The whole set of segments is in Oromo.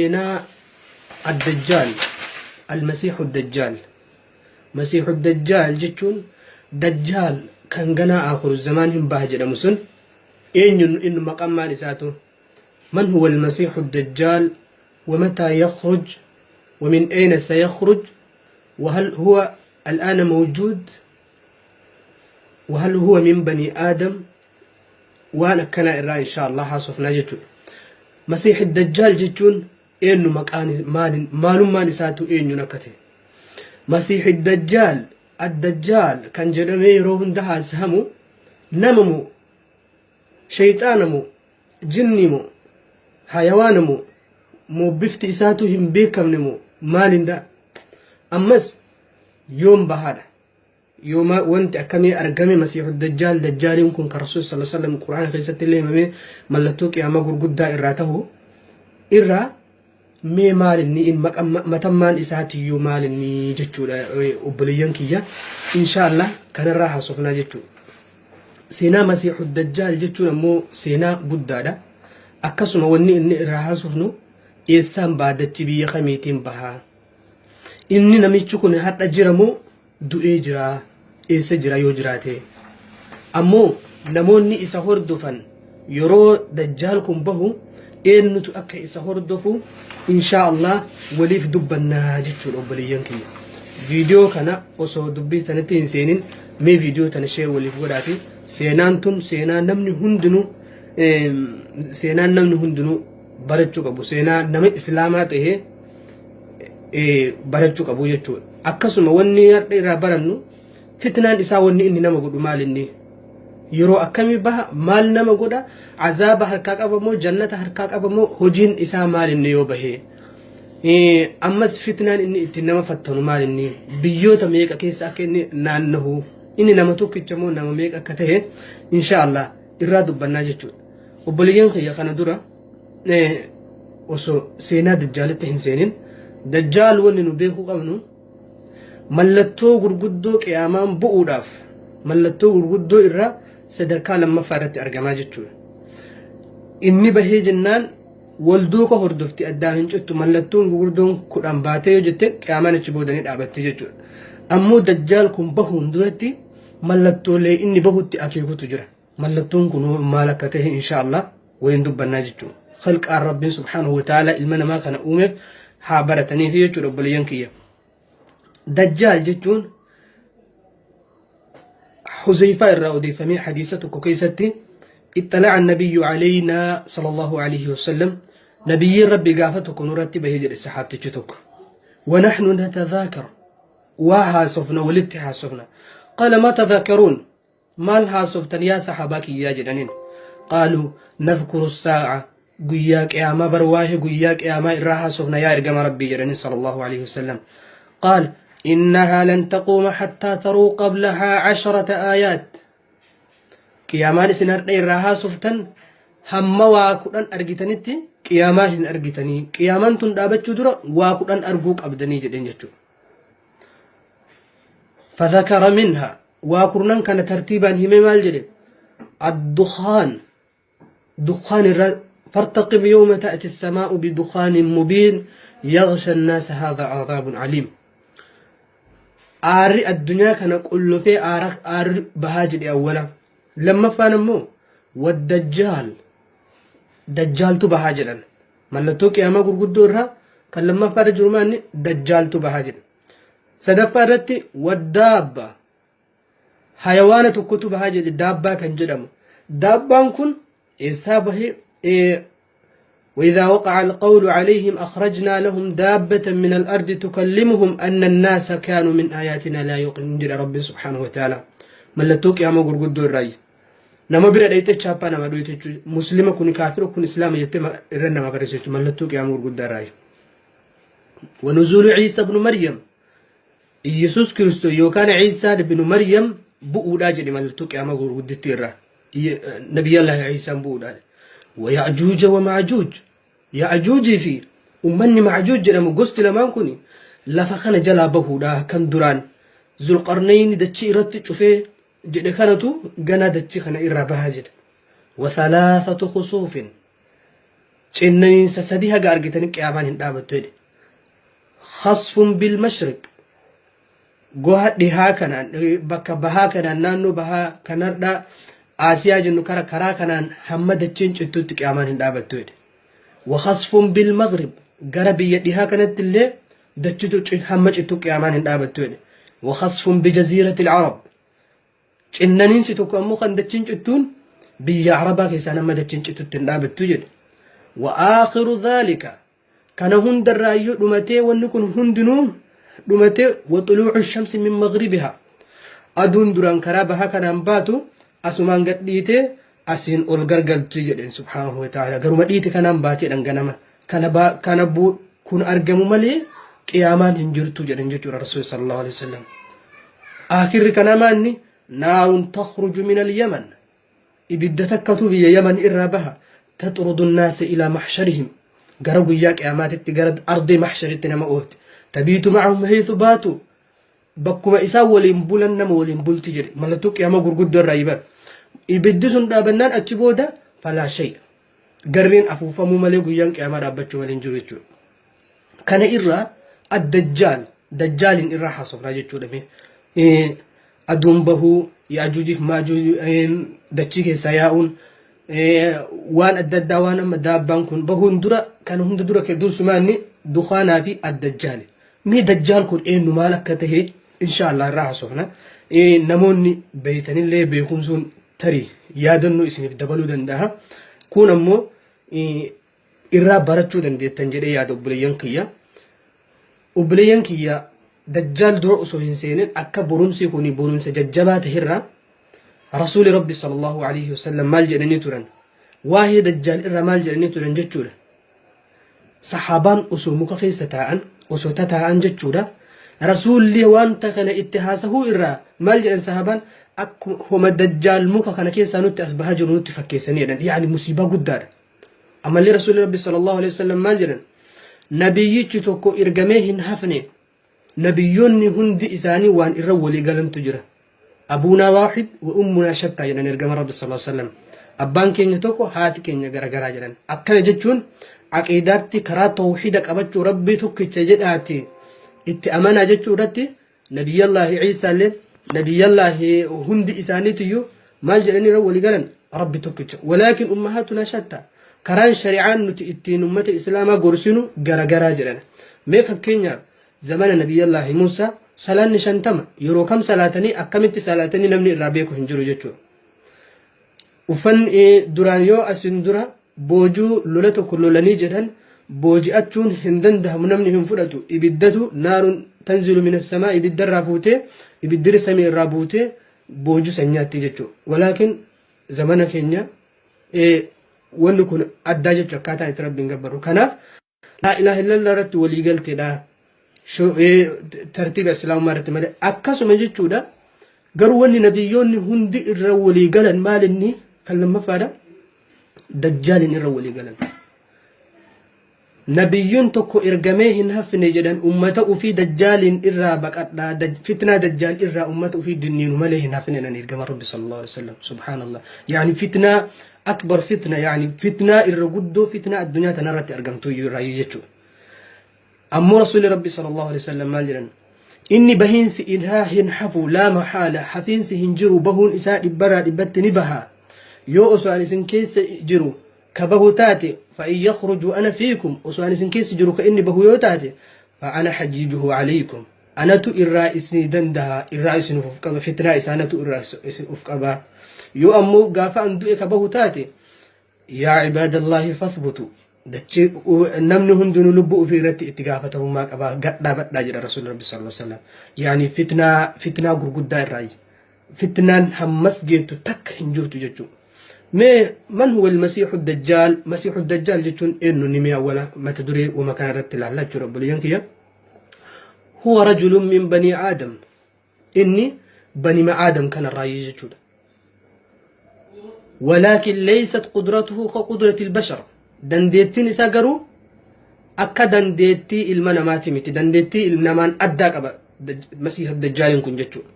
Seenaa Addajjaal, Almasiihu Dajjaal. Masiihu Dajjaal jechuun Dajjaal kan ganaa aakhiru zamaan hin baha jedhamu sun eenyu inni maqammaan isaatu? Man huwa almasiihu Dajjaal ومتى يخرج ومن أين سيخرج وهل هو الآن موجود وهل هو من بني آدم؟ Waan akkanaa irraa insha Allah haasofnaa jechuudha. Masiixi Dajjaal jechuun eenyu, maqaan maalin, maalummaan isaatu eenyuun akka ta'e. Masiixi Dajjaal, Addajjaal kan jedhamee yeroo hunda haasahamu nama moo, shayxaana moo, jinni moo, hayawaana moo, moo bifti isaatu hin beekamne moo maalinda? Ammas yoom bahaadha? Yooma wanti akkamii argame Masiixu Dajjaal, Dajjaaliin kun kan Rasuul sallallahu alaihi wasallam Qur'aana keessatti illee himamee mallattoo qiyaamaa gurguddaa irraa tahu irraa mee maal inni in matammaan isaatiyyuu maal inni jechuudha, obboleeyyan kiyya, insha Allah kanarraa haasofnaa jechuudha. Seenaa Masiixu Dajjaal jechuun ammoo seenaa guddaadha. Akkasuma wanni inni irraa haasofnu eessaan baha, dachi biyya kamiitiin bahaa? Inni namichi kun har'a jira moo du'ee jira? Eessa jira yoo jiraate? Ammoo namoonni isa hordofan yeroo Dajjaal kun bahu eenyutu akka isa hordofu insha Allah waliif dubbannaa jechuudha, obboleeyyan kiyya. Viidiyoo kana osoo dubbii tanatti hin seenin mee viidiyoo tana share waliif godhaati. Seenaan tun seenaa namni hundinuu, seenaan namni hundinuu barachuu qabu, seenaa nama islaamaa tahee barachuu qabu jechuudha. Akkasuma wanni har'a irraa barannu fitnaan isaa, wanni inni nama godhu maal, inni yeroo akkamii baha, maal nama godha, azaaba harkaa qaba moo jannata harkaa qaba moo, hojiin isaa maal inni yoo bahee, ammas fitnaan inni ittiin nama fattanu maal inni, biyyoota meeqa keessa akka inni naannahu, inni nama tokkicha moo nama meeqa akka ta'e insha Allah irraa dubbannaa jechuudha. Obboleeyyan kiyya, kana dura osoo seenaa Dajjaalitti hin seenin, Dajjaal wanni nu beekuu qabnu mallattoo gurguddoo qiyaamaan bu'uudhaaf mallattoo gurguddoo irraa sadarkaa lammaffaa irratti argamaa jechuudha. Inni bahee jennaan wal duuka hordofti, addaan hin cittu. Mallattoon gurguddoon 10 baatee yoo jette qiyaamaan achi boodanii dhaabatte jechuudha. Ammoo Dajjaal kun bahuun duratti mallattoolee inni bahutti akeekutu jira. Mallattoon kun maal akka ta'e insha Allah waliin dubbannaa jechuudha. Khalqaan Rabbiin subhaanahu wa ta'ala ilma namaa kana uumeef haa barataniif jechuudha, obboleeyyan kiyya. Dajjaal jechuun Huzeyfaa irraa odeeffamee hadiisa tokko keessatti اطلع النبي علينا صلى الله عليه وسلم, nabiyyiin Rabbi gaafa tokko nurratti bahee jedhe saxaabtichi tokko. ونحن نتذاكر, waa haasofna, walitti haasofna. قال ما تذاكرون, maal haasoftan yaa saxaabaa kiyyaa jedhaniin. قالوا نذكر الساعة, guyyaa qiyaamaa bar, waa'ee guyyaa qiyaamaa irraa haasofna yaa ergama Rabbii jedhaniin صلى الله عليه وسلم. قال إنها لن تقوم حتى تروا قبلها 10 آيات. Qiyaamaan isin har'a irraa haasoftan hamma waa 10 argitanitti qiyaamaa hin argitanii, qiyaamaan tun dhaabachuu dura waa 10 arguu qabdanii jedheen jechuudha. فذكر منها, waa kurnan kana tartiibaan hime. Maal jedhe? الدخان, دخان irra, فارتقب يوم تأتي السماء بدخان مبين يغشى الناس هذا عذاب أليم. Aarri addunyaa kana qullofee aarri bahaa jedhe awwala. Lammaffaan ammoo والدجال, Dajjaaltu bahaa jedhan. Mallattoo qiyaamaa gurguddoo irraa kan lammaffaa irra jiru maanni? Dajjaaltu bahaa jedhe. Sadaffaa irratti والدابة, hayawaana tokkotu bahaa jedhe, daabbaa kan jedhamu. Daabbaan kun eessaa bahee? وإذا وقع القول عليهم أخرجنا لهم دابة من الأرض تكلمهم أن الناس كانوا من آياتنا لا يوقنون jedha Rabbi سبحانه وتعالى. Mallattoo qiyaamaa gurguddoo irraayi. Nama bira dhayxee chaappaa nama dhoyte jechuudha. Muslima kun kaafira, kun islaama jettee irra nama barreessa jechuudha. Mallattoo qiyaamaa gurguddaa irraayi. ونزول عيسى بن مريم, Iyesuus Kiristoos yookaan Ciisaa ibn Maryam bu'uudhaa jedhe mallattoo qiyaamaa gurguddittii irraa. Nabiyyaallaahi Ciisaan bu'uudhaa. ويأجوج ومأجوج, Ya'ajuujii fi ummanni Ma'ajuuj jedhamu gosti lamaan kun lafa kana jalaa bahuudha, kan duraan Zulqarnayni dachii irratti cufee jedhe kanatu ganaa dachii kana irraa bahaa jedhe. وثلاثة خسوف. Cinnaniinsa sadii haga argitanii qiyaamaan hin dhaabattu jedhe. Khasfun bil mashriq goha dhihaa kanaan, bakka bahaa kanaan, naannoo bahaa kanarraa Aasiyaa jennu kara karaa kanaan hamma dachiin cittutti qiyaamaan hin dhaabattu jedhe. Wa khasfun bil maghrib gara biyya dhihaa kanatti illee dachitu hamma cittu qiyaamaan hin dhaabattu jedhe. Wa khasfun bi jaziiratil arab Cinnaniinsi tokko ammoo kan dachiin cittuun biyya Arabaa keessaan hamma dachiin cittutti hin dhaabattu jedhe. Wa aakhiru dhaalika kana hundarraayyuu dhumatee, wanni kun hundinuu dhumatee, wa xuluucu shamsi min maghribiha aduun duraan karaa bahaa kanaan baatu asumaan gad dhiitee asiin ol gargalti jedheen subhaanahu wa ta'ala. Garuma dhiite kanaan baateedhan ganama kana kana kun argamu malee qiyaamaan hin jirtu jedhan jechuudha rasuul sallallahu alaihi wasallam. Akirri kanaa maanni naarun takhruju min al-yaman ibidda takkatu biyya Yaman irraa baha, taxrudu nnaasa ilaa mahsharihim gara guyyaa qiyaamaatitti, gara ardii mahsharitti nama oofti, tabiitu ma'ahum haythu baatu bakkuma isaan waliin bulan nama waliin bulti jedhe. Mallattoo qiyaamaa gurguddoo irraa yiban. Ibiddi sun dhaabannaan achi booda falaa shay'a garreen afuufamuu malee guyyaan qiyaamaa dhaabbachuu malee hin jiru jechuudha. Kana irraa addajjaal dajjaaliin irraa haasofnaa jechuudha. Mee aduun bahuu, yaajuujiif maajuuj dachii keessaa yaa'uun, waan adda addaa, waan amma daabbaan kun bahuun dura, kana hunda dura dursumaa inni dukaanaa fi addajjaali. Mee dajjaal kun eenyu, maal akka tahe insha Allah irraa haasofna. Namoonni beeytanillee beekumsuun tarii yaadannoo isiniif dabaluu danda'a. Kun ammoo irraa barachuu dandeettan jedhee yaada obboleeyyan kiyya. Obboleeyyan kiyya, dajjaal dura osoo hin seenin akka borumsi kun borumsa jajjabaa ta'erraa Rasuuli Rabbi sallallahu alaihi wasallam maal jedhanii turan? Waa'ee dajjaal irraa maal jedhanii turan jechuudha. Sahaabaan osoo muka keessa taa'an, osoo tataa'an jechuudha. Rasuulli wanta kana itti haasahuu irraa maal jedhan sahaabaan? Akkuma homa dajjaal muka kana keessaa nutti as bahaa jiru nutti fakkeessanii jedhan. Yaani musiibaa guddaadha. Ammallee Rasuulli Rabbi sallallahu alaihi wasallam maal jedhan? Nabiyyichi tokko ergamee hin hafne, nabiyyoonni hundi isaanii waan irra walii galantu jira. Abuunaa waahid wa ummunaa shattaa jedhan ergama Rabbi sallallahu alaihi wasallam. Abbaan keenya tokko, haati keenya garagaraa jedhan. Akkana jechuun aqiidaatti karaa tawhiida qabachuu, Rabbii tokkicha jedhaati itti amanaa jechuu irratti Nabiyyallaahi Iisaallee, Nabiyyallaahi hundi isaaniitiyyuu maal jedhanii irra walii galan? Rabbi tokkicha. Walaakin ummahaatuna shatta. Karaan shari'aan nuti ittiin ummata Islaamaa gorsinu garagaraa jedhan. Mee fakkeenyaaf zamana Nabiyyallaahi Muusaa salaanni 50 yeroo kam salaatanii, akkamitti salaatanii namni irraa beeku hin jiru jechuudha. Uffanni duraan yoo asin dura boojuu lola tokko lolanii jedhan booji'achuun hin danda'amu, namni hin fudhatu, ibiddatu naarun tanzilu min samaa ibiddarraa fuutee, ibiddiri samii irraa buutee boojuu san nyaatti jechuudha. Walaakin zamana keenya wanni kun addaa jechuudha akkaataa itti Rabbiin gabbaru. Kanaaf laa ilaaha illallah irratti walii galteedha. Tartiiba islaamummaa irratti malee akkasuma jechuudha. Garuu wanni nabiyyoonni hundi irra walii galan maal inni kan lammaffaadha? Dajjaaliin irra walii galan. Nabiyyuun tokko ergamee hin hafne jedhan, ummata ufii dajjaaliin irraa baqadhaa, fitnaa dajjaal irraa ummata ufii dinniinu malee hin hafne jedhan ergama Rabbi sallallahu alaihi wasallam. Subhaanallah. Yaani fitnaa akbar fitna, yaani fitnaa irra guddoo, fitnaa addunyaa tanarratti argamtu irraa jechuudha. Ammoo Rasuulli Rabbi sallallahu alaihi wasallam maal jedhan? Inni bahiinsi isaa hin hafu, laa mahaala, hafiinsi hin jiru, bahuun isaa dhibbarraa dhibbatti ni baha. Yoo osoo ani isin keessa jiru ka bahu taate, fa in yakhruju ana fiikum, osoo ani isin keessa jiru ka inni bahu yoo taate, fa ana hajiijuhu alaykum. Anatu irraa isinii dandaha, irraa isin uf qaba, fitnaa isaanatu irraa isin uf qaba. Yoo ammoo gaafa an du'e ka bahu taate, yaa cibaadallaahi fathbutu, dachee namni hundinuu lubbuu ofii irratti itti gaafatamummaa qaba, gadhaa badhaa jedha Rasuulli Rabbi sallallahu alaihi wasallam. Yaani fitnaa gurguddaa irraa fitnaan hammas geettu takka hin jirtu jechuudha. Mee man huwa almasiixu dajjaal? Masiixu dajjaal jechuun eenyu ni mee awwala mata duree wama kana irratti ilaalla jechuudha obboleeyyan kiyya. Huwa rajulun min banii Aadam. Inni banima Aadam kanarraa jechuudha. Walaakin leeysat qudratuhu ka qudrati albashar. Dandeettiin isaa garuu akka dandeettii ilma namaati miti. Dandeettii ilma namaan addaa qaba Masiiha Dajjaaliin kun jechuudha.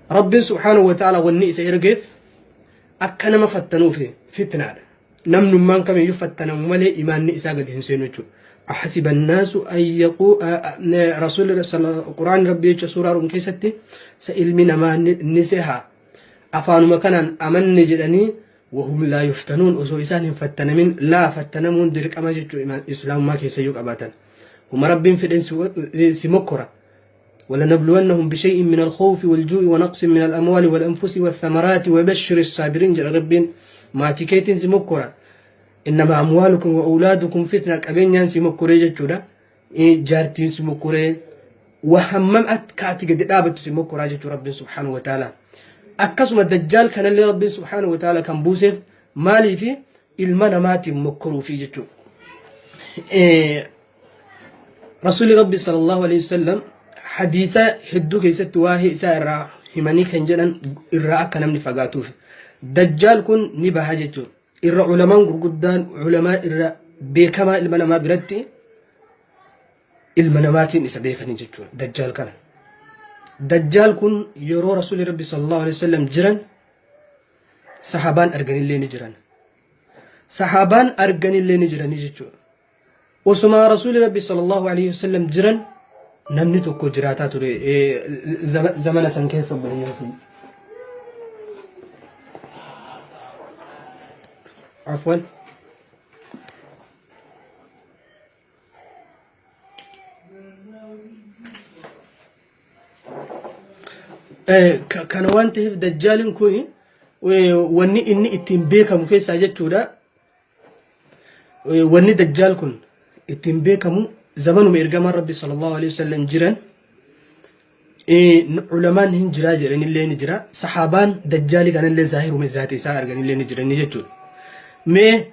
Rabbiin subhaanahu wa ta'ala wanni isa ergeef akka nama fattanuuf fitnaadha. Namnummaan kamiyyuu fattanamu malee imaanni isaa gadi hin seenu jechuudha. Ahasiba annaasu an yaquu rasuulli quraan rabbi jecha suuraa rum keessatti sa ilmi namaa ni seha afaanuma kanaan amanne jedhanii wahum laa yuftanuun osoo isaan hin fattanamin laa fattanamuun dirqama jechuudha islaamummaa keessa yoo qabaatan. Huma rabbiin fedhen si mokkora. ولنبلونهم بشيء من الخوف والجوع ونقص من الأموال والأنفس والثمرات وبشر الصابرين جل ربين ما تكيتين سمكرا إنما أموالكم وأولادكم فتنة قبين سمكرة جتشودا جارتين سمكرة وهمم أتكاتي قد دابت سمكرة جتشو رب سبحانه وتعالى أكسم الدجال كان اللي رب سبحانه وتعالى كان بوسف مالي في المنامات مكرو في جتشو رسول ربي صلى الله عليه وسلم hadiisa hedduu keessatti waa'ee isaa irraa himanii kan jedhan irraa akka namni fagaatuuf. Dajjaal kun ni baha jechuudha. Irra ulamaan gurguddaan ulamaa irra beekamaa ilma namaa biratti ilma namaatiin isa beekanii jechuudha. Dajjaal kana. Dajjaal kun yeroo Rasuulli Rabbi sallallahu alaihi wasallam jiran sahaabaan arganillee ni jiran. Sahaabaan arganillee ni jiranii jechuudha. Osuma Rasuulli Rabbi sallallahu alaihi wasallam jiran namni tokko jiraataa ture zamana san keessa obboleeyyan kiyya. Afwan. Kana waan ta'eef dajjaaliin kun wanni inni ittiin beekamu keessaa jechuudha. Wanni dajjaal kun ittiin beekamu zamanuma ergamaan rabbi sallallahu alaihi wasallam jiran ulamaan hin jiraa jedhanillee ni jira sahaabaan dajjaalii kanallee zaahiruma zaati isaa arganillee ni jiranii jechuudha. Mee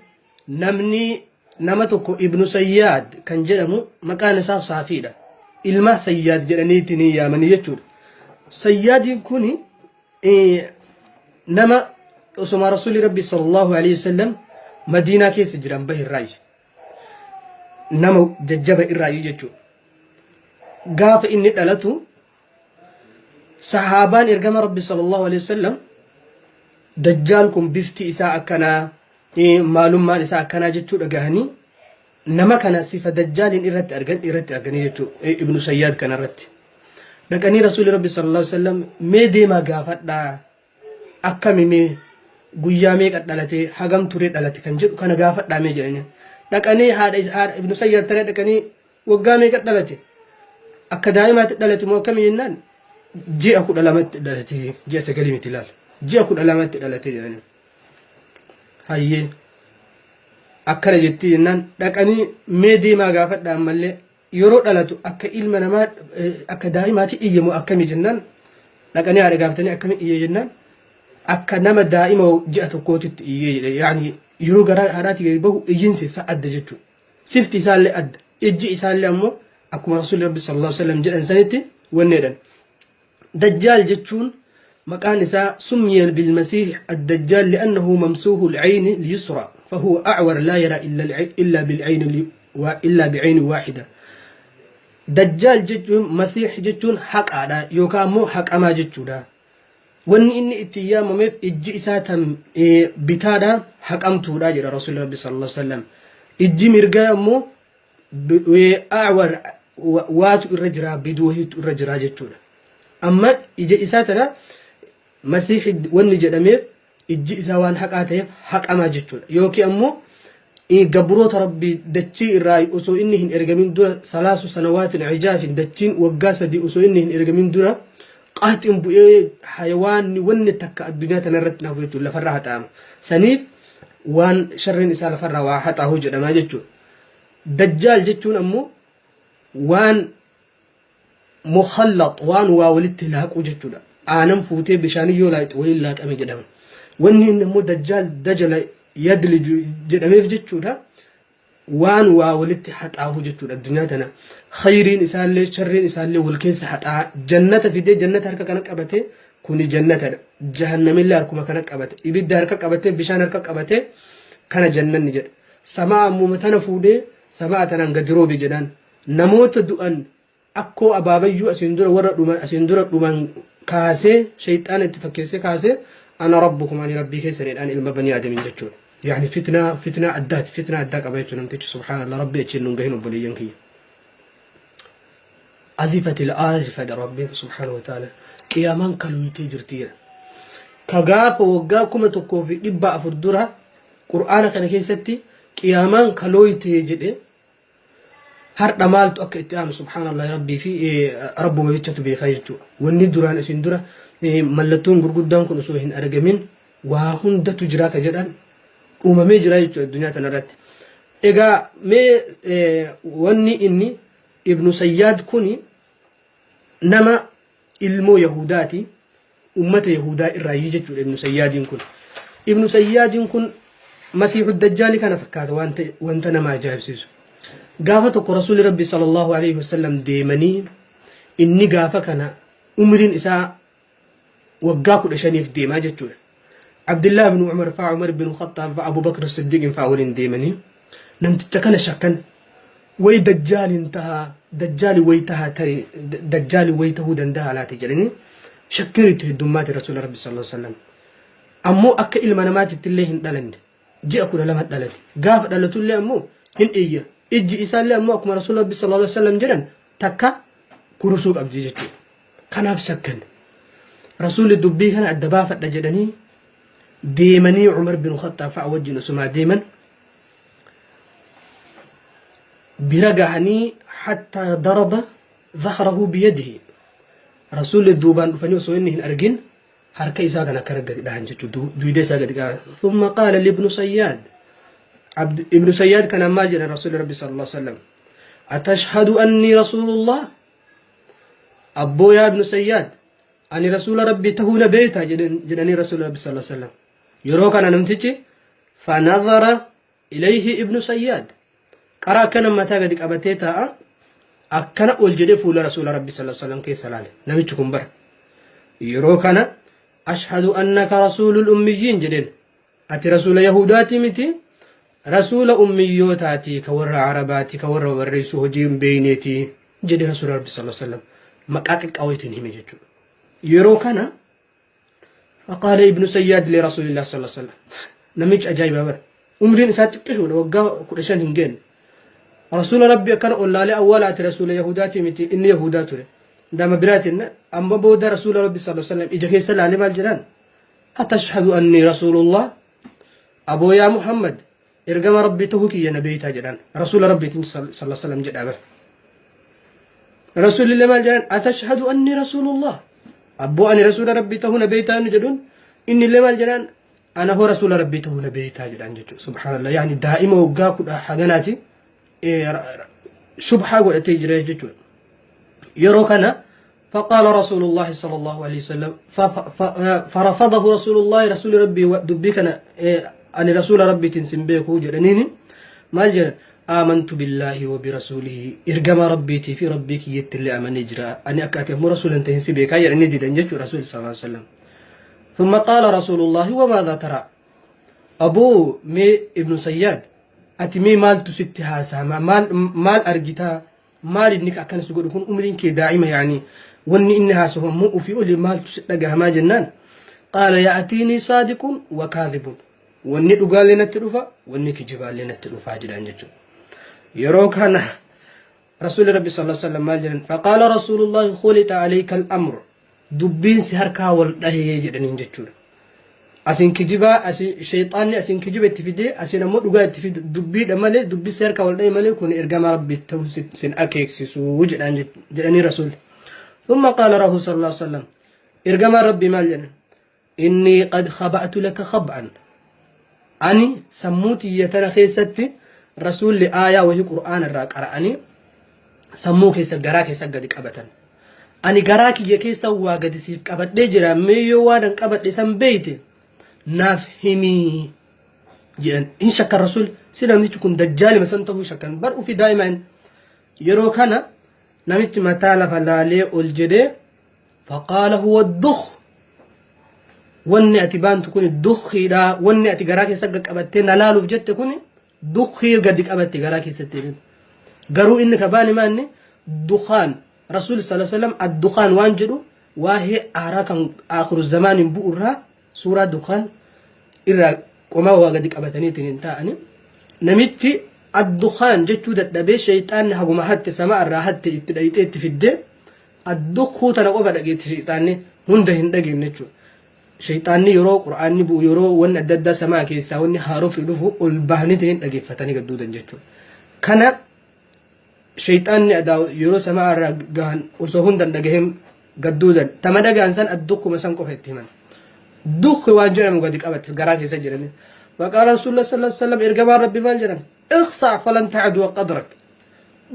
namni nama tokko Ibnu Sayyaad kan jedhamu maqaan isaa Saafiidha. Ilma Sayyaad jedhaniitti ni yaamanii jechuudha. Sayyaadiin kuni nama osoma rasuulli rabbi sallallahu alaihi wasallam madiinaa keessa jiran bahe irraayi nama jajjaba irraayi jechuudha. Gaafa inni dhalatu sahaabaan ergama rabbi sallallahu alaihi wasallam dajjaal kun bifti isaa akkanaa maalummaan isaa akkanaa jechuu dhagahanii nama kana sifa dajjaaliin irratti argan irratti arganii jechuudha ibnu sayyaad kana irratti. Dhaqanii rasuulli rabbi sallallahu alaihi wasallam mee deemaa gaafadhaa akkami mee guyyaa meeqa dhalate hagam turee dhalate kan jedhu kana gaafadhaa mee jedhanii. Dhaqanii haadha ibnu sayyaad tana dhaqanii waggaa meeqa dhalate akka daa'imaatti dhalate moo akkami jennaan ji'a 12tti dhalate ji'a 9 miti laal ji'a 12tti dhalate jedhanii. Hayyee akkana jettii jennaan dhaqanii mee deemaa gaafadha ammallee yeroo dhalatu akka ilma namaa akka daa'imaatti iyye moo akkami jennaan dhaqanii haadha gaafatanii akkami iyye jennaan akka nama daa'ima ji'a tokkootitti iyyee jedhe yaani yeroo garaa haadhaatti gadi bahu iyyinsi isaa adda jechuudha. Sifti isaallee adda ijji isaallee ammoo akkuma rasuulli rabbi sallallahu alaihi wasallam jedhan sanitti wanni jedhan. Dajjaal jechuun maqaan isaa summiya bilmasiih addajjaal li'annahu mamsuuhu al'ayni lyusra fahuwa a'war laa yara illa bil'ayni illa bi'ayni waahida. Dajjaal jechuun masiih jechuun haqaadha yookaan ammoo haqamaa jechuudha. Wanni inni ittiin yaamameef ijji isaa tan bitaadha haqamtuudha jedha Rasuulli Rabbi sallallahu alaihi wasallam. Ijji mirgaa ammoo A'war waatu irra jira biduu wahiitu irra jira jechuudha. Amma ija isaa tana masiixi wanni jedhameef ijji isaa waan haqaa ta'eef haqamaa jechuudha. Yookiin ammoo gabroota rabbii dachii irraa osoo inni hin ergamin dura salaasu sanawaatin ijaafin dachiin waggaa 3 osoo inni hin ergamin dura qaaxiin bu'ee hayawaanni wanni takka addunyaa tanarratti nafu jechuudha lafarraa haxaa'ama. Saniif waan sharriin isaa lafarraa waa haxaahu jedhamaa jechuudha. Dajjaal jechuun ammoo waan mukhallax waan waa walitti laaquu jechuudha. Aanan fuutee bishaanii yoo laaqxe waliin laaqame jedhama. Wanni inni ammoo dajjaal dajala yadliju jedhameef jechuudha. Waan waa walitti haxaahu jechuudha addunyaa tana. Khayriin isaallee sharriin isaallee wal keessa haxaa jannata fidee jannata harka kana qabatee kuni jannatadha. Jahannamillee harkuma kana qabate. Ibidda harka qabatee bishaan harka qabatee kana jannanni jedha. Samaa ammuma tana fuudhee samaa tanaan gadi roobe jedhaan. Namoota du'an akkoo abaabayyuu asiin dura warra dhuman asiin dura dhuman kaasee shayxaana itti fakkeessee kaasee ana rabbukum ani rabbii keessanidhaan ilma banii aadamiin jechuudha. Yaani fitnaa fitnaa addaati, fitnaa addaa qaba jechuudha namtichi. Subhaanallah, rabbi achiin nun gahin obboleeyyan kiyya. Azifatil aazifa jedha rabbiin subhaanahu wa ta'ala. Qiyaamaan kalooytee jirti jedha. Ka gaafa waggaa 1400 dura qur'aana kana keessatti qiyaamaan kalooytee jedhe, hardha maaltu akka itti aanu subhaanallah rabbii fi rabbuma bichatu beekaa jechuudha. Wanni duraan isin dura mallattoon gurguddaan kun osoo hin argamin waa hundatu jira ka jedhan uumamee jira jechuudha addunyaa tanarratti. Egaa mee wanni inni Ibnu Sayyaad kuni nama ilmoo Yahudaati, ummata Yahudaa irraayyii jechuudha Ibnu Sayyaadiin kun. Ibnu Sayyaadiin kun Masiihu Dajjaali kana fakkaata wanta wanta nama ajaa'ibsiisu. Gaafa tokko Rasuulli Rabbi sallallahu alaihi wasallam deemanii, inni gaafa kana umriin isaa waggaa 15f deemaa jechuudha. Abdullah ibn Umar faa, Umar ibn Khattaab faa, Abu Bakr Siddiq faa waliin deemanii namticha kana shakkan. Way dajjaalin tahaa, dajjaali way tahaa, tarii dajjaali way tahuu danda'a laata jedhanii shakkiin itti heddummaate. Rasuula Rabbi sallallahu alaihi wasallam ammoo akka ilma namaatitti illee hin dhalanne, ji'a 12 dhalate. Gaafa dhalatullee ammoo hin iyya, ijji isaallee ammoo akkuma Rasuula Rabbi sallallahu alaihi wasallam jedhan takka kurusuu qabdi jechuudha. Kanaaf shakkan. Rasuulli dubbii kana adda baafadha jedhanii deemanii Umar bin Khattaab fa'a wajjin osumaa deeman bira gahanii, hattaa daraba dhahrahu biyadihi, Rasuulli duubaan dhufanii osoo inni hin argin harka isaa kan akkana gadi dhahan jechuudha, duyda isaa gadi dhahan. Thumma qaala libnu Sayyaad, Ibnu Sayyaad kanaan maal jedhan Rasuulli Rabbi sallallahu alaihi wasallam? Atashhadu anni rasuulullah? Abboo yaa Ibnu Sayyaad, ani rasuula Rabbii tahuu na beektaa jedhanii Rasuula Rabbi sallallahu alaihi wasallam. Yeroo kana namtichi fanadhara ilayhi Ibnu Sayyaad, qara akkana mataa gadi qabatee taa'a, akkana ol jedhee fuula Rasuula Rabbi sallallahu alaihi wasallam keessa laale namichi kun bara. Yeroo kana ashhadu annaka rasuulul ummiyyiin jedheen. Ati rasuula Yahudaati miti, rasuula ummiyyootaati, ka warra Arabaati, ka warra barreessuu hojii hin beeyneeti jedhe. Rasuula Rabbi sallallahu alaihi wasallam maqaa xiqqaa wayitiin hime jechuudha. Yeroo kana faqaala Ibnu Sayyaad li Rasuulillah sallallahu alaihi wasallam. Namichi ajaa'ibaa bara, umriin isaa xiqqishuudha, waggaa 15 hin geenne. Rasuula Rabbi akkana ollaalee, awwaala ati rasuula Yahudaati miti, inni Yahudaa ture nama biraatiin. Amma booda Rasuula Rabbi sallallahu alaihi wasallam ija keessa laalee maal jedhaan? Atashhadu anni rasuulullah? Aboo yaa Muhammad, ergama Rabbii ta'uu kiyya na beeytaa jedhaan. Rasuula Rabbiitiin sallallahu alaihi wasallam jedhaa bara. Rasuulillee maal jedhan? Atashhadu anni rasuulullah? Abboo, ani rasuula Rabbii ta'uu na beeytaa inni jedhuun, inni illee maal jedhaan? Ana hoo rasuula Rabbii ta'uu na beeytaa jedhaan jechuudha. Subhaanallah, yaani daa'ima waggaa kudha haganaati shubhaa godhatee jira jechuudha. Yeroo kana فقال رسول الله صلى الله عليه وسلم، فرفضه رسول الله، رسول ربي دبي كان أني رسول ربي تنسن بيكو جرنيني ما جرى. آمنت بالله وبرسوله، إرجم ربي في ربي كي يتلي أمن إجراء أني أكاتي أمو رسول أنت هنسي بيكا يعني دي دنجت رسول صلى الله عليه وسلم. ثم قال رسول الله: وماذا ترى؟ أبو مي ابن سياد، أتي مي مال تستي هاسا مال مال أرجتا maal inni akkana si godhu kun? Umriin kee daa'ima, yaani wanni inni haasahu ammoo ofii oli maaltu si dhagahamaa jennaan, qaala ya'tiinii saadiqun wa kaadhibun, wanni dhugaallee natti dhufa, wanni kijibaallee natti dhufaa jedhaan jechuudha. Yeroo kana Rasuulli Rabbi sallallahu alaihi wasallam maal jedhan? Faqaala Rasuulullahi: khulita alayka al-amr, dubbiin si harkaa wal dhahee jedhaniin jechuudha. Asin kijibaa, asin sheexaanni asin kijiba itti fidee, asin ammoo dhugaa itti fide. Dubbiidha malee, dubbii si harkaa wal dhahee malee kun ergamaa Rabbi ta'uu sin akeeksisuu jedhaan jedhanii Rasuulli. ثم قال له صلى الله عليه وسلم, ergamaa Rabbi maal jedhan? Inni qad khaba'tu laka khab'an, ani sammuu tiyya tana keessatti Rasuulli aayaa wahii qur'aana irraa qara'anii sammuu keessa garaa keessa gadi qabatan. Ani garaa kiyya keessa waa gadi siif qabadhee jira, mee yoo waan an qabadhe san beeyte naaf himii jedhan. Hin shakkan Rasuul si namichi kun dajjaalima san ta'uu shakkan bar ufi daa'imaan. Yeroo kana namichi mataa lafa laalee ol jedhee, faqaala: huwa dukh, wanni ati baantu kun dukhiidha, wanni ati garaa keessa qabattee na laaluuf jette kun dukhii gadi qabatte garaa keessatti jedhan. Garuu inni ka baane maanni dukhaan. Rasuulli sallallahu alaihi wasallam addukhaan waan jedhu waa'ee aaraa kan akhiru zamaaniin bu'u irraa suuraa dukhaan irraa Qomaa waa gadi qabataniitiin hin taa'ani. Namichi addukhaan jechuu dadhabee shayxaanni haguma hatte sama irraa hatte itti dhayxee itti fiddee addukkuu tana qofa dhageetti shayxaanni hunda hin dhageenye jechuudha. Shayxaanni yeroo qur'aanni bu'u yeroo wanni adda addaa samaa keessaa wanni haarofni dhufu ol bahaniitiin hin dhageeffatanii gadduudan jechuudha. Kana shayxaanni adaa yeroo samaa irraa gahan osoo hunda hin dhagahin gadduudan tama dhagahan san addukkuma san qofa itti himan. Dukki waan jedhamu gadi qabate garaa keessa jedhani. Waqaala Rasuulullah sallallahu alaihi wasallam ergamaan Rabbi maal jedhan? Iqsaa falan ta'adu qadrak.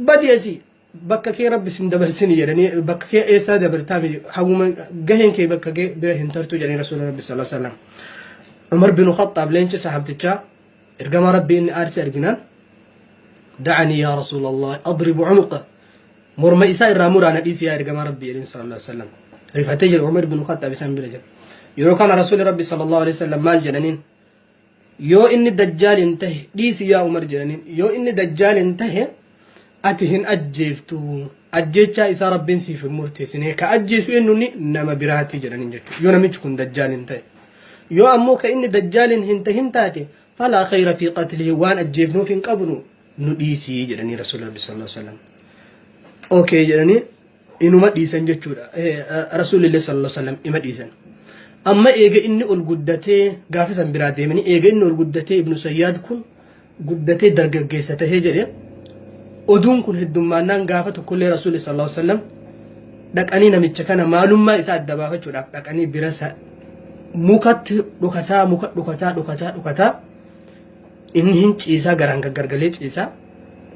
Badi asii bakka kee Rabbi sin dabarsini jedhanii bakka kee eessaa dabartaa miti haguma gaheen kee bakka kee bira hin tartu jedhanii Rasuulli Rabbi sallallahu alaihi wasallam. Umar bin Khattaab leenci sahabtichaa ergamaa Rabbi inni aarse arginaan da'anii yaa Rasuulallah adribu cunuqa morma isaa irraa muraa na dhiisi yaa ergamaa Rabbi jedheen sallallahu alaihi wasallam. Rifatee jedhu Umar bin Khattaab isaan bira jira. Yeroo kana Rasuulli Rabbi sallallahu alaihi wasallam maal jedhaniin yoo inni dajjaal hin tahe dhiisi yaa Umar jedhaniin yoo inni dajjaal hin tahe ati hin ajjeeftu ajjeechaa isaa Rabbiin siif hin murteessine ka ajjeesu eenyuun nama biraati jedhaniin jechuudha yoo namichi kun dajjaal hin ta'e yoo ammoo ka inni dajjaaliin hin tahin taate falaa khayra fi qatlihi waan ajjeefnuuf hin qabnu nu dhiisii jedhanii rasuulli rabbi sallallahu alaihi wasallam okay jedhanii inuma dhiisan jechuudha rasuulillee sallallahu alaihi wasallam ima dhiisan amma eega inni ol guddatee gaafa san biraa deemanii eega inni ol guddatee ibnu sayyaad kun guddatee dargaggeessa tahee jedhe oduun kun heddummaannaan gaafa tokkollee rasuulli sallallahu alaihi wasallam dhaqanii namicha kana maalummaa isaa adda baafachuudhaaf dhaqanii bira mukatti dhokataa muka dhokataa dhokataa dhokataa inni hin ciisaa garaan gaggargalee ciisaa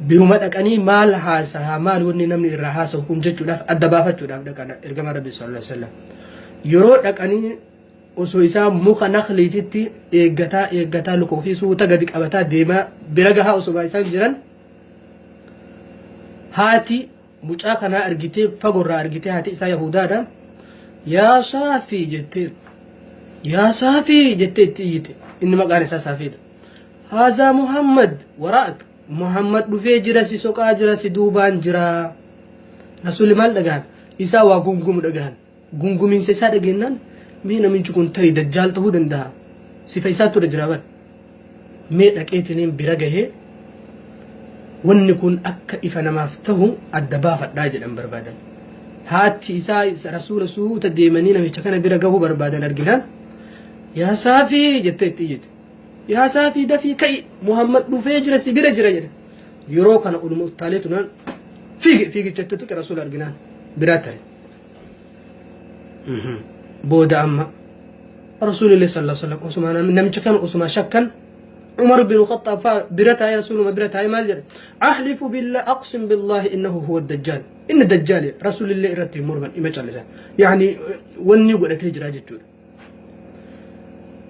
biruma dhaqanii maal haasahaa maal wanni namni irraa haasahu kun jechuudhaaf adda baafachuudhaaf dhaqan ergamaa rabbi sallallahu alaihi wasallam yeroo dhaqanii osoo isaa muka nakliititti eeggataa eeggataa luka ofii suuta gadi qabataa deemaa bira gahaa osoo isaan jiran haati mucaa kanaa argitee fagorraa argitee haati isaa yahudaadha yaa saafii jettee yaa saafii jettee itti iyyite inni maqaan isaa saafiidha haazaa muhammad waraak muhammad dhufee jira si soqaa jira si duubaan jira rasuulli maal dhagahan isaa waa gungumu dhagahan Gungumiinsa isaa dhageennaan mee namichi kun tarii dajjaal ta'uu danda'a. Sifa isaatu irra jira bar. Mee dhaqeetiniin bira gahee wanni kun akka ifa namaaf ta'u adda baafadhaa jedhan barbaadan. Haati isaa rasuula suuta deemanii namicha kana bira gahuu barbaadan arginaan yaa saafii jettee itti iyyite. Yaa saafii dafii ka'i Muhammad dhufee jira si bira jira jedhe. Yeroo kana oluma uttaalee tunaan fiige fiigicha itti tuqe rasuula arginaan biraa tare. Booda amma rasuulillee sallallahu alaihi wasallam osuma namicha kana osuma shakkan Umar bin Khattaab faa bira taa'ee rasuuluma bira taa'ee maal jedhe ahlifu billah aqsim billahi innahu huwa dajjaal inni dajjaal rasuulillee irratti hin morman ima callisan yaani wanni godhatee jira jechuudha.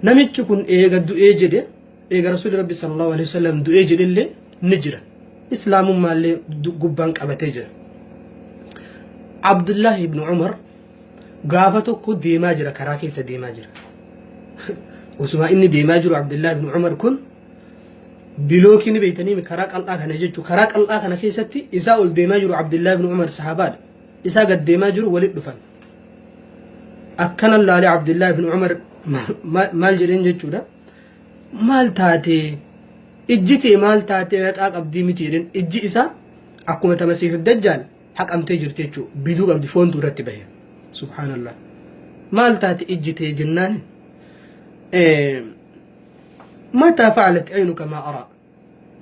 Namichi kun eega du'ee jedhe eega rasuulli rabbi sallallahu alaihi wasallam du'ee jedhellee ni jira. Islaamummaallee gubbaan qabatee jira. Abdullaahi ibn Umar gaafa tokko deemaa jira karaa keessa deemaa jira. Osuma inni deemaa jiru Abdullaahi ibn Umar kun bilookii ni beektanii karaa qal'aa kana jechuudha. Karaa qal'aa kana keessatti isaa ol deemaa jiru Abdullaahi ibn Umar sahabaadha. Isaa gad deemaa jiru walitti dhufan. Akkana laalee Abdullaahi ibn Umar maal jedheen jechuudha. Maal taatee ijji tee maal taatee raxaa qabdii miti jedheen ijji isaa akkuma ta masiihu dajjaal haqamtee jirti jechuudha. Biduu qabdi foontu irratti bahe. Subhaanallah. Maal taate ijji tee jennaan mataa fa'alat aynuka maa araa.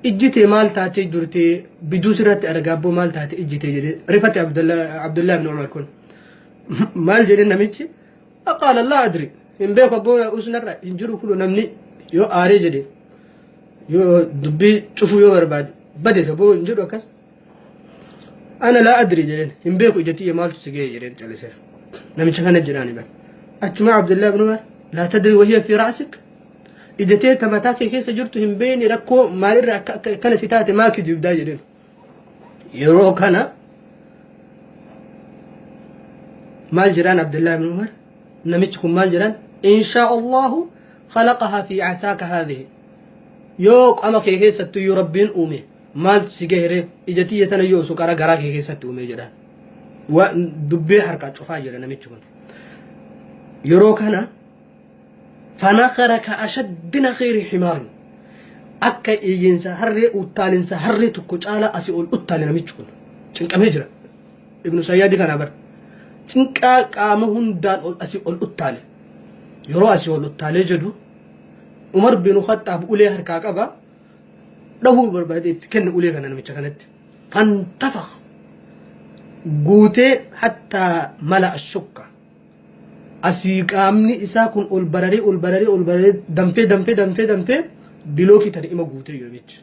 Ijji tee maal taatee jirti biduu sirratti argaa abboo maal taate ijji tee jedhee rifate Abdullah ibn Umar kun. Maal jedhe namichi? Qaala laa adri hin beeku abboo usnarra hin jiru kun namni yoo aaree jedhe yoo dubbii cufuu yoo barbaade bade saboo hin jedhu akkas. Ana laa adri jedheen hin beeku ija tiyya maaltu si ga'e jedheen caliseef. Namicha kana jedhaani bar. Achuma Abdullah ibn Umar laa tadri wahiya fi ra'sik ija tee ta mataa kee keessa jirtu hin beekne rakkoo maalirra akka akkana si taate maa kijibdaa jedheen. Yeroo kana maal jedhaan Abdullah ibn Umar namichi kun maal jedhaan inshaa Allahu khalaqahaa fi asaaka haadhihi yoo qama kee keessattu iyyuu rabbiin uume maaltu si gahere ija tiyya tana yoo osoo qara garaa kee keessatti uume jedhaan dubbii harkaa cufaa jedha namichi kun yeroo kana Fanakara ka ashaddi nakhiiri himaarin. Akka iyyiinsa harree uttaalinsa harree tokko caalaa asii ol uttaale namichi kun. Cinqamee jira. Ibnu Sayyaadi kanaa bar. Cinqaa qaama hundaan ol asii ol uttaale. Yeroo asii ol uttaalee jedhu Umar bin Khattaab ulee harkaa qaba. Dhahuu barbaade itti kenne ulee kana namicha kanatti. Fantafakh guutee hattaa mala ashukka. Asii qaamni isaa kun ol bararee ol bararee ol bararee danfee danfee danfee danfee bilookii tana ima guutee yoomichi.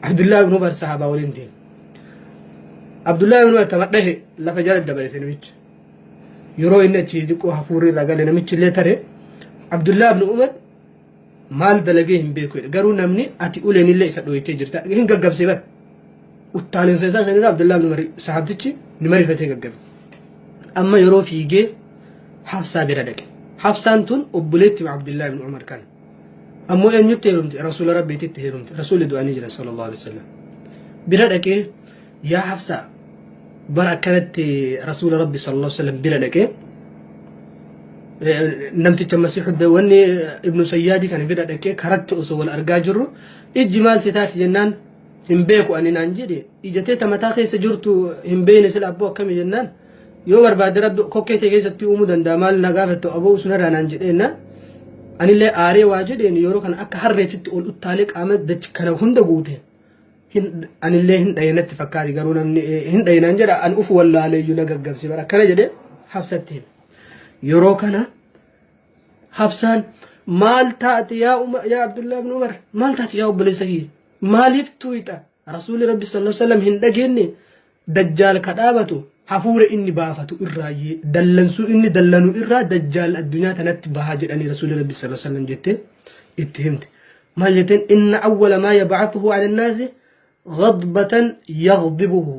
Abdullaa ibn Umar sahaabaa waliin deeme. Abdullaa ibn Umar tama dhahe lafa jala dabarse namichi. Yeroo inni achi xiqqoo hafuurri irraa gale namichi illee tare Abdullaa ibn Umar maal dalagee hin beeku jedhe. Garuu namni ati uleen illee isa dhooytee jirta hin gaggabsee bara. Uttaalinsa isaa sanirraa Abdullaa ibn Umar sahaabtichi ni marifatee gaggabe. Amma yeroo fiigee Hafsaa bira dhaqe. Hafsaan tun obboleetti Abdullaa ibn Umar kana. Ammoo eenyutti heerumte? Rasuula Rabbiititti heerumte. Rasuulli du'anii jiran sallallahu alaihi wasallam. Bira dhaqee yaa Hafsaa bara akkanatti Rasuula Rabbi sallallahu alaihi wasallam bira dhaqee namticha Masiixu wanni Ibnu Sayyaadii kana bira dhaqee karatti osoo wal argaa jirru ijji maal si taati jennaan hin beeku ani naan jedhe ija tee ta mataa keessa jirtu hin beekne sila abboo akkami jennaan yoo barbaade rabbi kokkee tee keessatti uumuu danda'a maal na gaafattu aboo sunarraa naan jedheenna anillee aaree waa jedheen yeroo kana akka harreetitti ol uttaalee qaama dachi kana hunda guute hin anillee hin dhaye natti fakkaate garuu namni hin dhaye naan jedha an uf wallaaleeyyuu na gaggabse bara akkana jedhe Hafsatti hime yeroo kana Hafsaan maal taate yaa Umar yaa Abdullah ibn Umar maal taate yaa obboleessa kiyya maaliif tuuyxa Rasuulli Rabbi sallallahu alaihi wasallam hin dhageenye dajjaal ka dhaabatu hafuura inni baafatu irraayyee dallansuu inni dallanu irraa dajjaal addunyaa tanatti bahaa jedhanii Rasuulli Rabbi sallallahu alaihi wasallam jettee itti himte. Maal jetteen inna awwala maa yab'athuhu ala annaasi ghadbatan yaghdibuhu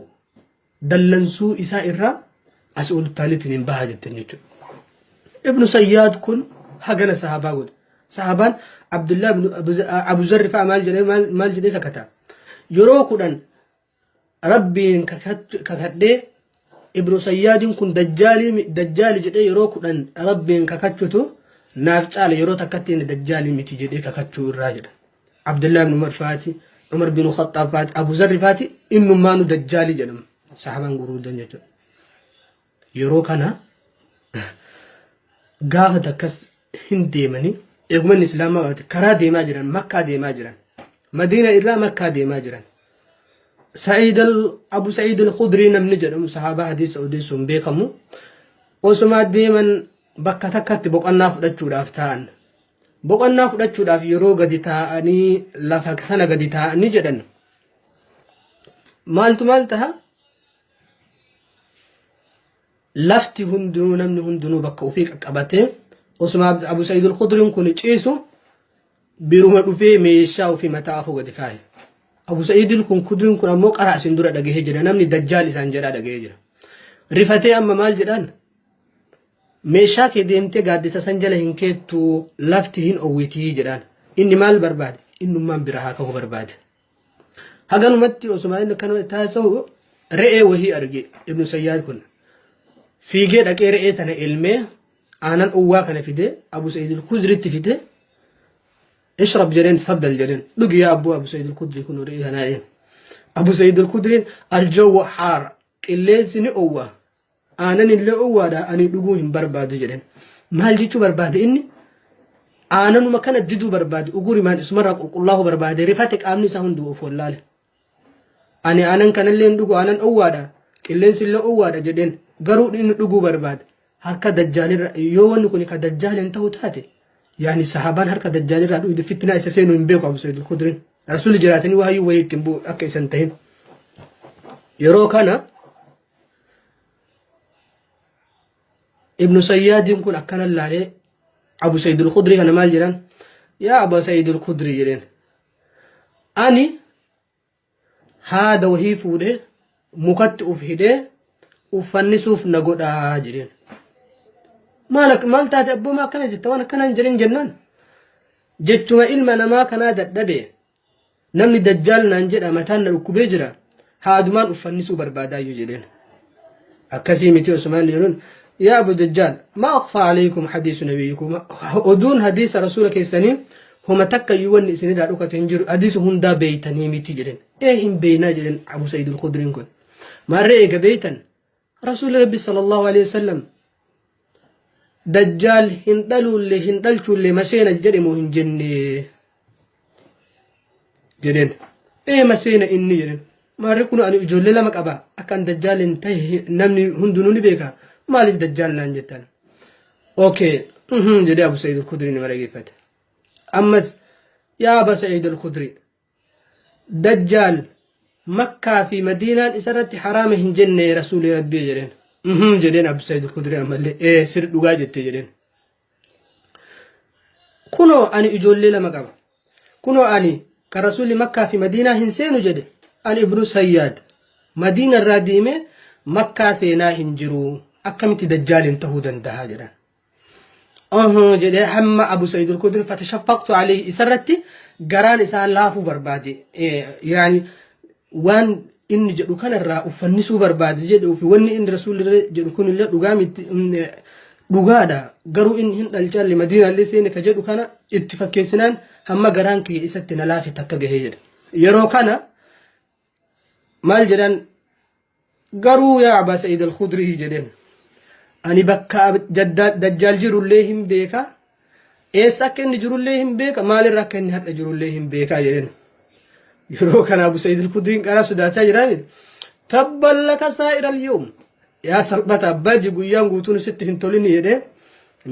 dallansuu isaa irraa as ol taalitiin hin baha jetteen jechuudha. Ibnu Sayyaad kun hagana sahaabaa godhe. Sahaabaan Abdullah ibn Abu Zarri fa'a maal jedhee maal jedhee kakata. Yeroo 10 Rabbiin kakadhee Ibnu Sayyaadiin kun dajjaali jedhee yeroo 10 Rabbiin kakachutu naaf caala yeroo takkatti inni dajjaalii miti jedhee kakachuu irraa jedha. Abdullah ibn Umar faati, Umar bin Khattaab faati, Abu Zarri faati innummaanu dajjaalii jedhama. Sahaabaan gurguddan jechuudha. Yeroo kana gaafa takkas hin deemanii eeguma inni islaamaa qabate karaa deemaa jiran Makkaa deemaa jiran Madiina irraa Makkaa deemaa jiran. Sa'iid Abu Sa'iid al-Khudrii namni jedhamu sahaabaa hadiisa odeessuun beekamu osuma deeman bakka takkatti boqonnaa fudhachuudhaaf taa'an. Boqonnaa fudhachuudhaaf yeroo gadi taa'anii lafa sana gadi taa'anii jedhan maaltu maal taha? Lafti hundinuu namni hundinuu bakka ofii qaqqabatee osuma Abu Sa'iid al-Khudriin kun ciisu biruma dhufee meeshaa ofii mataa afoo gadi kaa'e. Abu Sa'iid kun Khudriin kun ammoo qara asin dura dhagahee jira namni dajjaal isaan jedhaa dhagahee jira. Rifatee amma maal jedhaan meeshaa kee deemtee gaaddisa san jala hin keettu lafti hin owwitii jedhaan. Inni maal barbaade? Innummaan bira haa ka'u barbaade. Haganumatti osuma inni akkana taasisu re'ee wahii arge Ibnu Sayyaad kun. Fiigee dhaqee re'ee tana elmee aanan owwaa kana fidee Abu Sa'iid al-Khudritti fidee ishrab jedheen tafaddal jedheen dhugi yaa abbuu Abu Sa'iid al-Khudri kun re'ee kanaa jedheen. Abu Sa'iid al-Khudriin aljawwa haara qilleensi ni owwa Aanan illee owwaadha ani dhuguu hin barbaadu jedhen. Maal jechuu barbaade inni? Aananuma kana diduu barbaade ugurimaan isumarraa qulqullaa'uu barbaade rifate qaamni isaa hunduu of wallaale. Ani aanan kanallee hin dhugu aanan owwaadha qilleensi illee owwaadha jedheen garuu inni dhuguu barbaade. Harka dajjaalirra yoo wanni kun ka dajjaal hin ta'u taate yaani sahaabaan harka dajjaalirraa dhugde fitnaa isa seenuu hin beeku Abu Sa'iid al-Khudriin. Rasuulli jiraatanii waayyuu wayii ittiin bu'u akka isan tahin. Yeroo kana Ibnu Sayyaadiin kun akkana laalee Abu Sa'iid al-Khudrii kana maal jedhan? Yaa Abu Sa'iid al-Khudrii jedheen. Ani haada wahii fuudhee mukatti uf hidhee uffannisuuf na godhaa jedheen. Maal taate abboomaa akkana jetta waan akkanaa hin jedhin jennaan. Jechuma ilma namaa kanaa dadhabee Namni dajjaal naan jedha mataan na dhukkubee jira haadumaan uffannisuu barbaadaayyuu jedheen. Akkasii miti osumaan jedhuun Yaa Abu Dajjaal, maa akhfaa alaykum hadiisu nabiyyikum, oduun hadiisa rasuula keessanii homa takka iyyuu wanni isinirraa dhokate hin jiru, hadiisa hundaa beeytanii miti jedhen. Ee hin beeynaa jedhen Abu Sa'iid al-Khudriin kun. Maarree eega beeytan rasuulli Rabbi sallallahu alaihi wasallam Dajjaal hin dhaluullee hin dhalchuullee maseena jedhe moo hin jenne jedheen. Ee maseena inni jedheen. Maarree kun ani ijoollee lama qaba akka an dajjaal hin ta'e namni hundinuu ni beeka maaliif dajjaal naan jettan. Okay jedhee Abu Sa'iid al-Khudri nama dhageeffate. Ammas yaa Aba Sa'iid al-Khudri Dajjaal Makkaa fi Madiinaan isarratti haraama hin jenne Rasuulli Rabbii jedheen. Mhm jedheen Abu Sa'iid al-Khudri ammallee ee sirri dhugaa jette jedheen. Kunoo ani ijoollee lama qaba. Kunoo ani kan Rasuulli Makkaa fi Madiinaa hin seenu jedhe ani Ibnu Sayyaad Madiina irraa deemee Makkaa seenaa hin jiru akkamitti Dajjaaliin ta'uu danda'a jedhan. Uhuu jedhee hamma Abu Sa'iid al-Khudri fatashaffaqtu alayhi isarratti garaan isaa laafuu barbaade. Yaani waan inni jedhu kanarraa uffannisuu barbaade jedhuu fi wanni inni rasuulli jedhu kunillee dhugaa miti dhugaadha. Garuu inni hin dhalchaalle Madiinaallee seene ka jedhu kana itti fakkeessinaan hamma garaan kiyya isatti na laafe takka gahee jedha. Yeroo kana maal jedhan garuu yaa Abaa Sa'iid al-Khudrii jedheen ani bakka dajjaal jirullee hin beeka eessa akka inni jirullee hin beeka maalirra akka inni hadha jirullee hin beeka jedheen yeroo kana Abu Sa'iid al-Khudriin qaraa sodaachaa jiraame tabban laka saa'ira al-yawm yaa salphata badi guyyaan guutuun sitti hin tolini jedhee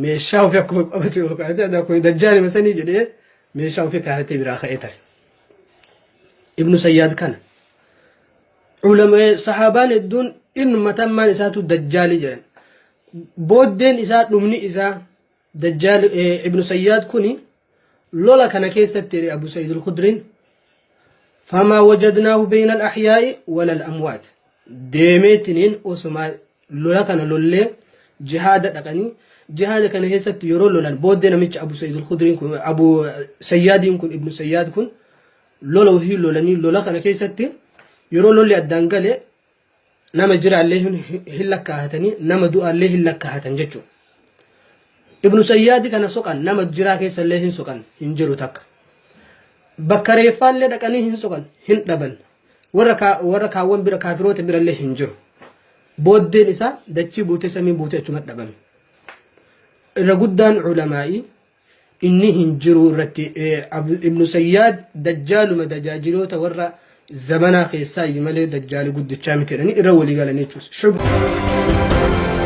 meeshaa ofii akkuma qabate ol kaa'ate akkuma dajjaal masanii jedhee meeshaa ofii kaa'atee biraa ka'ee tare. Ibnu Sayyaad kana. Ulama sahaabaan hedduun inni matammaan isaatu dajjaali jedhan. Booddeen isaa dhumni isaa dajjaal Ibnu Sayyaad kuni lola kana keessatti jedhe Abu Sa'iid al-Khudriin famaa wajadnaahu bayna al-ahyaa'i wala al-amwaat deemeetiniin osuma lola kana lollee jihaada dhaqanii jihaada kana keessatti yeroo lolan booddee namicha Abu Sa'iid al-Khudriin kun Abu Sayyaadiin kun Ibnu Sayyaad kun lola ofii lolanii lola kana keessatti yeroo lolli addaan gale nama jiraallee hin lakkaa'atanii nama du'aallee hin lakkaa'atan jechuudha. Ibnu Sayyaadi kana soqan nama jiraa keessallee hin soqan hin jiru takka. Bakka reeffaallee dhaqanii hin soqan hin dhaban. Warra kaawwan bira kaafiroota birallee hin jiru. Booddeen isaa dachii buutee samii buutee achuma dhabame. Irra guddaan ulamaa'ii inni hin jiru irratti Ibnu Sayyaad dajjaaluma dajaajiloota warra zamanaa keessaa malee dajjaali guddichaa miti jedhanii irra walii galanii jechuudha.